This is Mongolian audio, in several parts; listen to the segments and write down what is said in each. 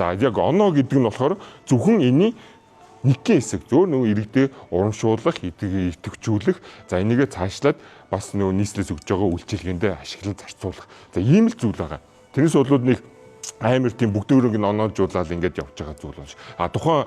За, яг оноо гэдэг нь болохоор зөвхөн энэний нэгэн хэсэг, зөөр нөгөө иргэдээ урамшуулах, идэвхжүүлэх, за энийгээ цаашлаад бас нөгөө нийслэлээс өгж байгаа үйлчилгээндээ ашиглан зарцуулах. За, ийм л зүйл байгаа. Тэрнээс болоод нэг амар тийм бүгдөөрөг нь оноожуулаад ингээд явж байгаа зүйл болж. А тухайн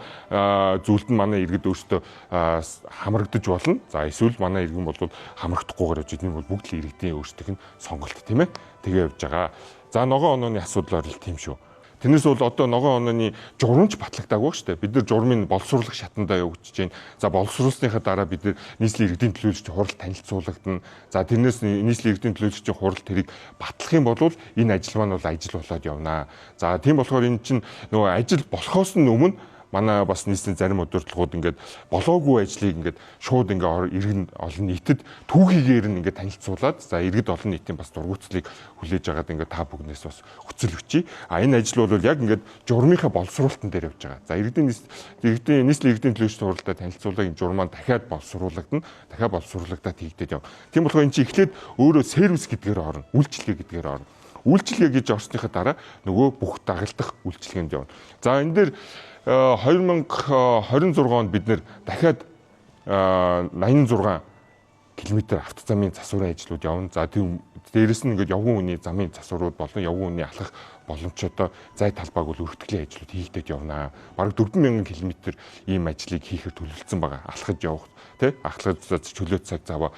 зүйлд нь манай иргэд өөрсдөө хамрагдаж болно. За, эсвэл манай иргэн бол хамрагдахгүйгээр явж байгаа. Энэ бол бүгд л иргэдийн өөрсдийнх нь сонголт, тийм ээ. Тэгээ явж байгаа. За, ногоон онооны асуудлаар л тийм шүү. Тэрнээс бол одоо ногоон онооны журамч батлагдаагүй шүү дээ. Бид нар журмын боловсруулах шатандаа явагдаж байна. За, боловсруулсныхаа дараа бид нар нийслэлийн иргэдийн төлөөлөгчийн хурал танилцуулагдана. За, тэрнээс нийслэлийн иргэдийн төлөөлөгчийн хурал тэрийг батлах юм бол энэ ажил маань бол ажил болоод явнаа. За, тийм болохоор энэ чинь нөгөө ажил болохоос нь өмнө манай бас нийслэлийн зарим удирдлагууд ингээд болоогүй ажлыг ингээд шууд ингээд иргэн олон нийтэд түүхийгээр нь ингээд танилцуулаад, за, иргэд олон нийтийн бас дургуутслыг хүлээж агаад ингээд та бүхнээс бас хүсэл өчье. А энэ ажил бол яг ингээд журмынхаа боловсруулалтан дээр явж байгаа. За, иргэдийн нийслэлийн иргэдийн төлөөлөгчдийн хуралдаа танилцуулаа, энэ журмаа дахиад боловсруулагдана. Дахиад боловсруулагдаад хийгдээд яв. Тийм болохоор энэ чинь эхлээд өөрөө сервис гэдгээр орно, үйлчилгээ гэдгээр орно. Үйлчилгээ гэж орсныхаа дараа нөгөө бүх дагалдах үйлчилгээнд явна. За, энэ дээр 2026 онд бид нэр дахиад 86 км автозамын засварын ажлууд явна. За, тийм, дээрэс нь ингээд явган үний замын засварууд болон явган үний алхах боломжтой зай талбайг бол өргөтгөлийн ажлууд хийгдээд явна. Бараг 4000 км ийм ажлыг хийхээр төлөвлөсөн байгаа. Алхаж явах, тий, алхаж чөлөө цаг заваа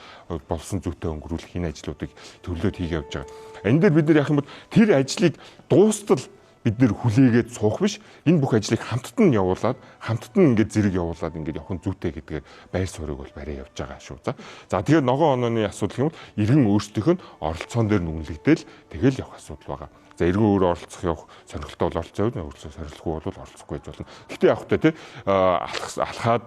болсон зүйтэй өнгөрүүлэх энэ ажлуудыг төлөвлөд хийгээ явж байгаа. Энэ дээр бид нар яах юм бол тэр ажлыг дуустал бид нэр хүлээгээд суух биш, энэ бүх ажлыг хамтд нь явуулаад, хамтд нь ингээд зэрэг явуулаад ингээд явах нь зүйтэй гэдгээр байр суурийг бол бариа явж байгаа шүү. За, тэгэхээр ногоон онооны асуудал юм бол иргэн өөрсдийнх нь оролцоон дээр нүглэгдээл тэгэл явах асуудал байгаа. За, иргэн өөрөө оролцох явах сонирхолтой бол оролцоо явна, өөрсдөө сонирхолгүй бол оролцохгүй байж болно. Гэхдээ явах та, тий, алхаад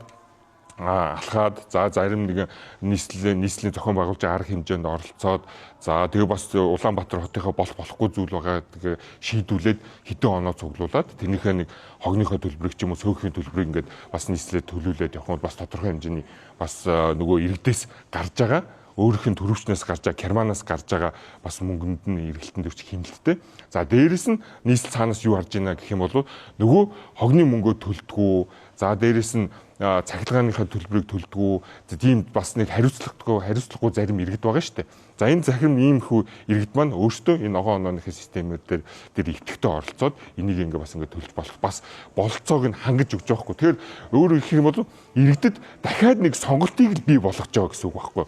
алхаад, за, зарим нэгэн нийслэлийн зохион байгуулж арга хэмжээнд оролцоод, за, тэгээ бас Улаанбаатар хотынхоо болох болохгүй зүйл байгаа, тэгээ шийдүүлээд хэдэн оноо цуглуулад тэрнийхээ нэг хогныхоо төлбөрийг ч юм уу цөөхийн төлбөрийг ингээд бас нийслэлээ төлүүлээд явах нь бас тодорхой хэмжээний бас нөгөө иргэдээс гарч байгаа, өөрийнх нь төрөвчнөөс гарч байгаа, керманаас гарч байгаа бас мөнгөнд нь эргэлтэн төрч хэмнэлттэй. За, дээрэс нь нийслэл цаанаас юу харж байна гэх юм бол нөгөө хогны мөнгөө төлдгүү. За, дээрэс нь цахилгааныхаа төлбөрийг төлдгүү. Тийм бас нэг хариуцлагагүй зарим иргэд байгаа шүү дээ. За, энэ захим иймэрхүү иргэд маань өөрсдөө энэ ногоон онооныхын системээр дээр идэвхтэй оролцоод энийг ингээ бас ингээ төлж болох бас бололцоог нь хангаж өгч байгаа хгүй. Тэгэхээр өөрөөр хэлэх юм бол иргэдэд дахиад нэг сонголтыг л бий болгож байгаа гэсэн үг байхгүй.